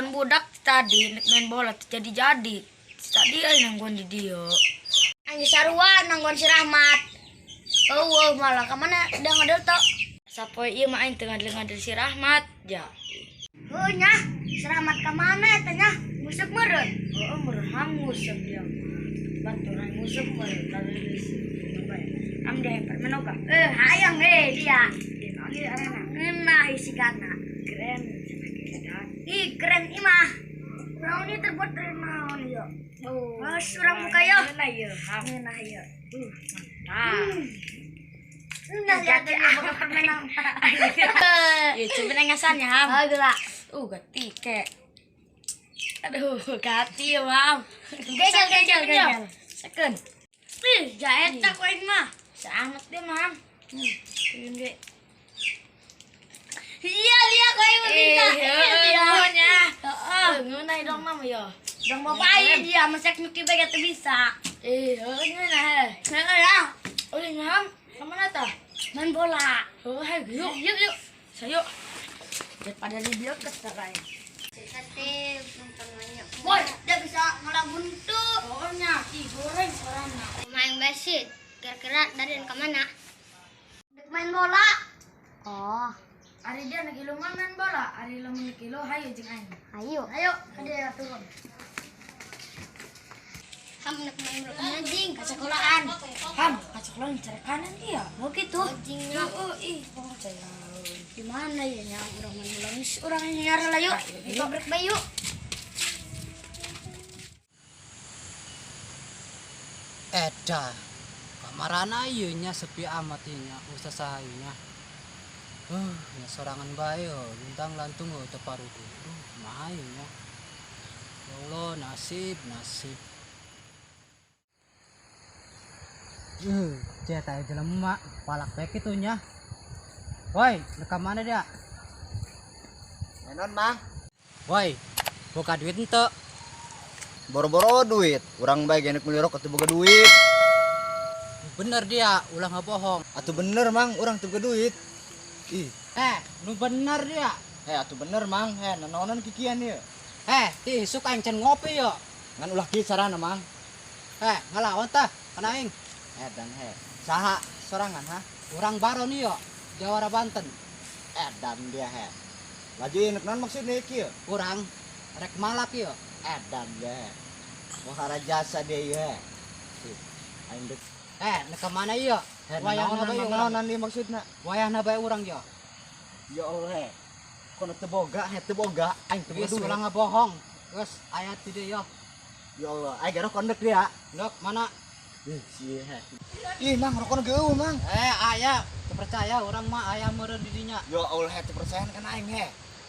Nungguan budak tadi nek main bola teu jadi-jadi. Tadi aing nungguan di dieu. Anjing sarua nangguan si Rahmat. Eueuh malah ka mana dia ngadel tok. Sapoe ieu mah aing teu ngadel-ngadel si Rahmat. Ja. Heuh nya, si Rahmat ka mana eta nya? Nguseup meureun. Heeh, meureun nguseup dia mah. Baturan nguseup meureun tadi si. Am dia permen oga. Eh, hayang dia. Di naon ieu arana? Ngeunah isi kana. Keren cenah gedan. Ih, keren imah. Naon ieu terbuat dari naon ieu? Oh. Mas urang buka yo. Ngeunah ieu, ham. Ngeunah ieu. Mantap. Ngeunah lihat ieu boga permen naon. Ya coba ngasannya ham. Ah, geura. Gati kek. Aduh, gati ya, Mam. Gejel gejel gejel. Second. Ih, jaeta ku aing mah. Sangat deh, Mam. Ini deh. Iya, lihat ku aing mah bisa. Iya, nya. Heeh. Ngeunah dong, Mam, yo. Dong bapak aing dia masak miki bae teu bisa. Heeh, ngeunah. Heeh ya. Udah, Mam. Kemana tah? Main bola. Oh, hayo, yuk, Yuk yuk. Sayo. Daripada di dia keterai. Boy, dia bisa ngelamun tuh. Pokoknya, ih goreng orangnya. Main basit. Kira-kira dari ke mana? Main bola. Oh, Ari dia nak kilo main bola, ari lamun kilo hayo jeung aing. ayo. Ayo, ada turun. Ham nak main bola anjing ke sekolahan. Ham, kacau lo cari kanan dia. Oh gitu. Anjingnya, oh ih, percaya. Gimana ya nya urang main bola geus urang nyara lah yuk. Di pabrik bae yuk. Eda, kamarana ieu nya sepi amat ieu nya, usah saha ieu nya. Nya sorangan bae oh, luntang lantung oh teu paruguh. Duh, kumaha ieu nya. Ya Allah, nasib, nasib. Ceta aya jelema, palak bae kitu nya. Woi, rek ka mana dia? Enon mah, Woi, boga duit henteu? boro-boro duit. Urang bae genek meuli rokok teu boga duit. Bener dia, ulah ngabohong. Atuh bener mang, urang teu boga duit. Ih, Nu bener dia. Atuh bener mang, nanaonan kikian ieu. Ti isuk aing can ngopi yo. Ngan ulah kieu carana mang. Ngalawan tah, kana aing. Dan saha sorangan ha? Urang Baron ieu, Jawara Banten. Dan dia he. Laju ieu nek naon maksudna kieu? Urang rek malak ieu. Dan dia he. Wahara jasa dia ieu he. Ih, aing dek. Nek ka mana ieu? Wayahna Wayahna bae urang. naonan ieu maksudna? Wayahna bae urang yo. Ya Allah he. Kono teu boga, he teu boga, aing teu boga Geus duit. ulah ngabohong. Geus aya ti dieu yo. Ya Allah, aing garok kondek dia. Ndok mana? Ih, si he. Ih, mang rokona geueuh, mang. Aya, teu percaya urang mah aya meureun di dinya. Ya Allah, he teu percayaan kan aing he.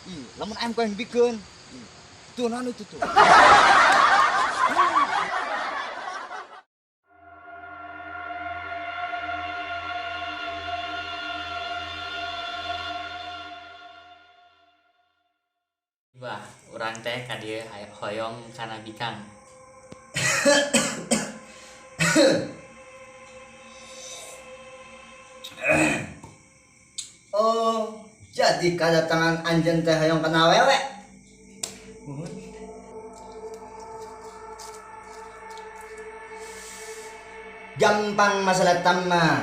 Ih, lamun aing ku aing bikeun. Ih, tuh naon itu tuh. Bah, urang teh ka dieu hoyong kana bikang. Oh, jadi kedatangan anjeun teh hoyong kana awewe. Gampang masalah tamah.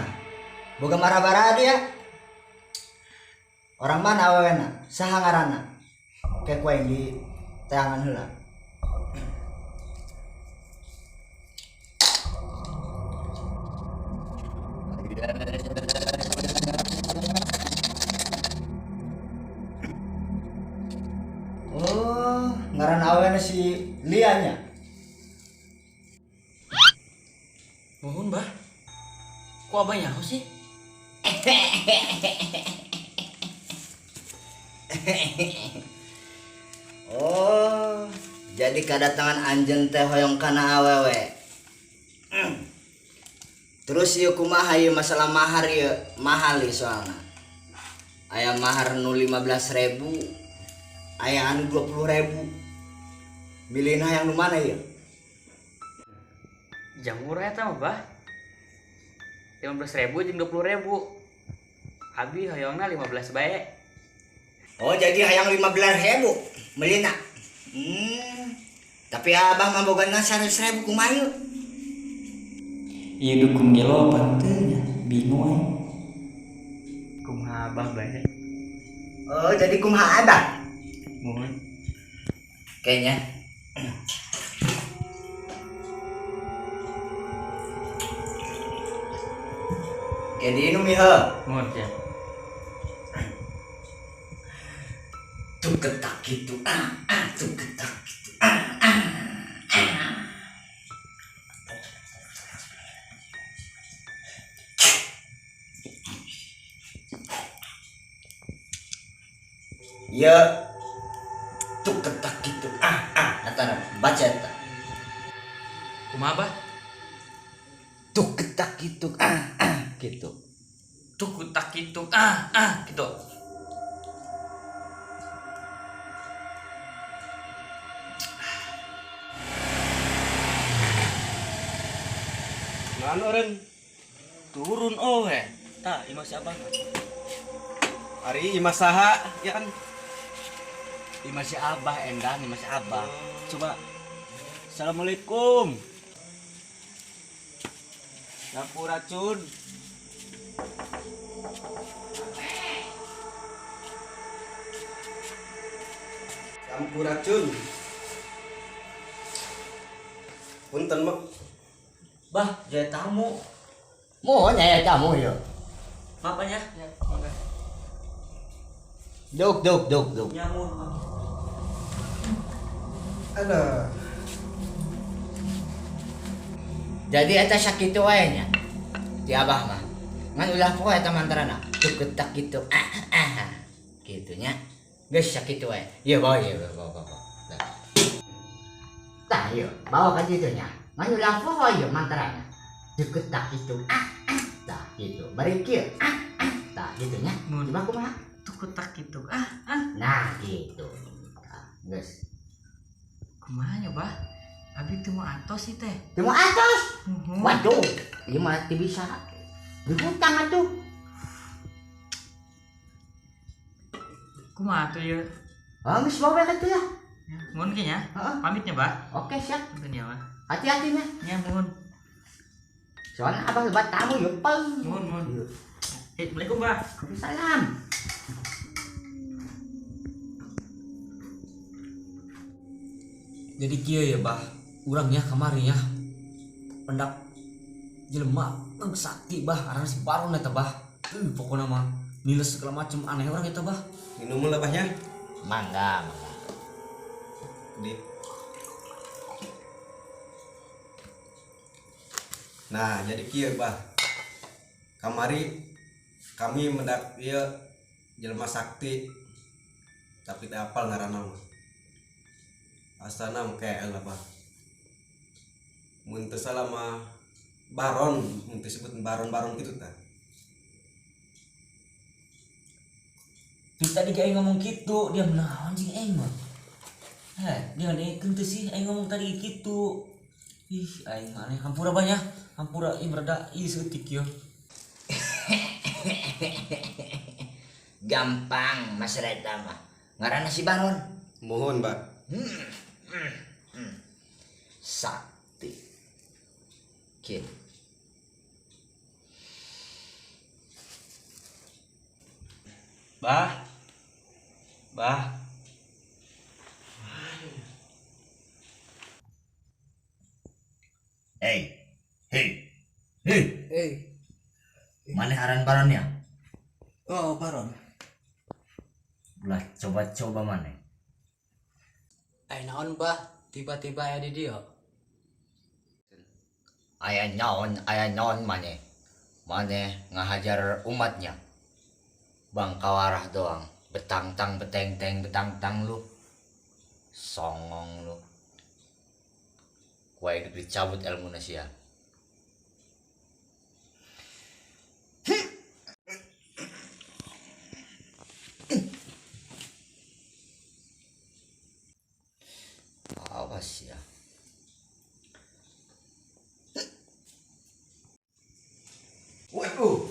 Boga marah-marah dia. Orang mana awewena? Saha ngaranna? Kayak ku aing di teangan heula. Oh, ngaran awewena si Lia nya. Mohon, Bah. Kok abah nyaho sih? Oh, jadi kedatangan anjeun teh hoyong kana awewe. Terus ieu kumaha ieu masalah mahar ieu? Mahal ieu soalna. Aya mahar nu 15.000, aya anu 20.000. Milihna yang nu mana ieu? Jamur eta mah, Bah. 15.000 jeung 20.000. Abi hoyongna 15 bae. Oh, jadi hayang 15.000 melina. Tapi abah mah bogana 100.000 kumaha ieu? Ieu dukun gelo apa teu nya? Bingung aing. Kumaha abah bae? Oh, jadi kumaha abah? Mohon. Kayaknya. Kayak diinum ya. Mohon siap. Tuh ketak gitu, ah, ah, tuh ketak gitu, ah, ah, ah. Ya, tuh ketak gitu, ah, ah. Antara baca eta. Kumaha bah? Tuh ketak gitu, ah, ah, gitu. Tuh ketak gitu, ah, ah, gitu. Naon eureun? Turun oh we. Tah, imah si abah. Ari imah saha ya kan? Imah si abah endan, imah si abah. Coba. Assalamualaikum. Sampuracun. Sampuracun. Punten mak. Bah, jaya tamu. Mohon ya tamu ya. Maaf ya. Ya, mangga. Duk duk duk duk. Nyamun. Alah. Jadi eta sakitu wae nya. Ti abah mah. Ngan ulah poe eta mantrana. Tuk ketak gitu. Ah ah. Kitu nya. Geus sakitu wae. Ieu bawa ieu bawa bawa. Tah ieu, bawa ka ditu nya. Ngan ulah poe ieu mantrana. Tuk ketak gitu. Ah ah. Tah gitu. Bari kieu. Ah ah. Tah kitu nya. Coba kumaha? Tuk ketak gitu. Ah ah. Nah gitu. Tah geus. Kumaha nya, Bah? Abi teu mau atos sih teh. Teu mau atos? Waduh, ieu mah teu bisa. Dihutang atuh. Kumaha atuh ieu? Oh, geus bawa ka tuh ya. Mun ge nya. Heeh. Pamitnya, Bah. Oke, siap. Punten ya, Bah. Hati-hati nya. Nya mun. Soalnya abah lebat tamu yeuh, peng. Mun mun. Eh, Assalamualaikum, Bah. Waalaikumsalam. Jadi kieu ya, Bah. Urang ya kamari ya. Pendak jelema sakti, Bah. Arana si Baron eta, Bah. Pokona mah niles segala macem aneh orang eta, Bah. Minum lah, Bah nya. Mangga, mangga. Di. Nah, jadi kieu, Bah. Kamari kami mendak ieu jelema sakti tapi teu apal ngaranna mah. Asana mah KL lah, Bah. Mun teu salah mah Baron, mun teu disebut baron-baron gitu tah. Terus tadi aing ngomong gitu, dia menawan anjing aing mah. Heh, dia ngadengekeun teu sih aing ngomong tadi gitu. Ih, aing aneh, hampura banyak. Hampura ieu rada ieu seutik ieu. Gampang masalah eta mah. Ngaranna si Baron. Mohon, Pak. Sakti. Kieu. Bah. Bah. Hey. Hey. Hey. Hey. Mana aran Baronnya? Oh, Baron. Ulah coba-coba mana? Ai naon, Bah? Tiba-tiba aya di dieu. Aya naon maneh. Maneh ngahajar umatnya. Bangkawarah doang. Betangtang betengteng betangtang lu. Songong lu. Ku aing dicabut ilmu sia. Awas ya. Waduh.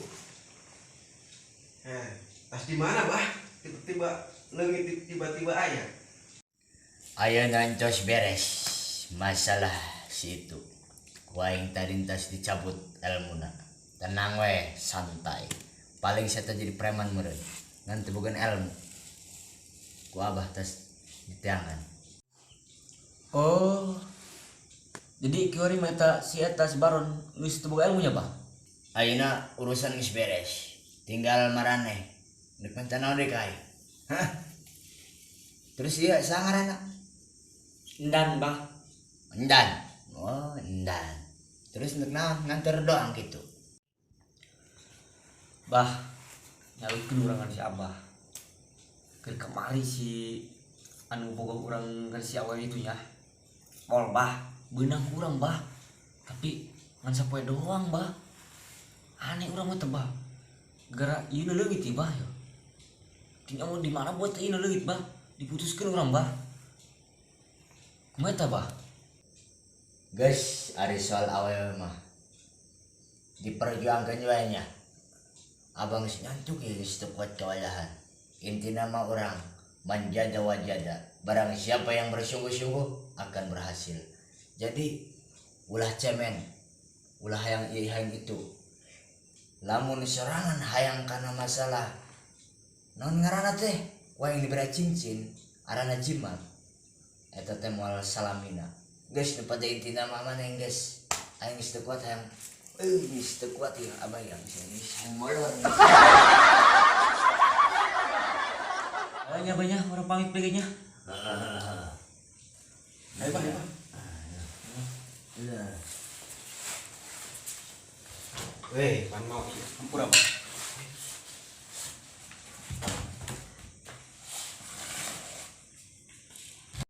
Tas di mana, Bah? Tiba-tiba leungit tiba-tiba aya. Ayeuna entos beres masalah si itu. Ku aing tadi entos dicabut elmuna. Tenang we, santai. Paling saya jadi preman meureun. Ngan teu boga ilmu. Ku abah tos diteangan. Oh. Jadi kiwari mah eta si eta si Baron geus teu boga ilmunya, Bah. Ayeuna urusan geus beres. Tinggal maraneh. Rek minta naon deui ka aing? Hah? Terus ieu saha ngaranna? Endan, Bah. Endan. Oh, endan. Terus untuk naon? Nganter doang gitu. Bah, nyalurkeun urang kan si Abah. Keur kamari si anu boga urang kan si awewe itu nya. Pol, Bah, beunang ku urang, Bah. Tapi ngan sapoe doang, Bah. Aneh urang mah teh, Bah. Gara ieu nu leungit ieu, Bah ya. Tinggal mau di mana buat ieu nu leungit, Bah. Diputuskeun urang, Bah. Kumaha eta, Bah? Guys, ari soal awewe mah diperjuangkan wae nya. Abang geus ngantuk ya, geus teu kuat kawalahan. Intina mah urang man jadda wajada. Barang siapa yang bersungguh-sungguh akan berhasil. Jadi ulah cemen, ulah hayang ieu hayang itu. Lamun sorangan hayang kana masalah naon ngaranna teh, wah yang diberi cincin, arana jimat. Eta teh moal salamina. Geus nu pada intina mah maneh geus aing geus teu kuat hayang geus teu kuat ieu abah yang geus hayang molor. Oh, nya banyak urang pamit bae nya. Ayo, Bah, ayo, Bah. Iya. Weh, pan mau ieu. Hampura, Bah.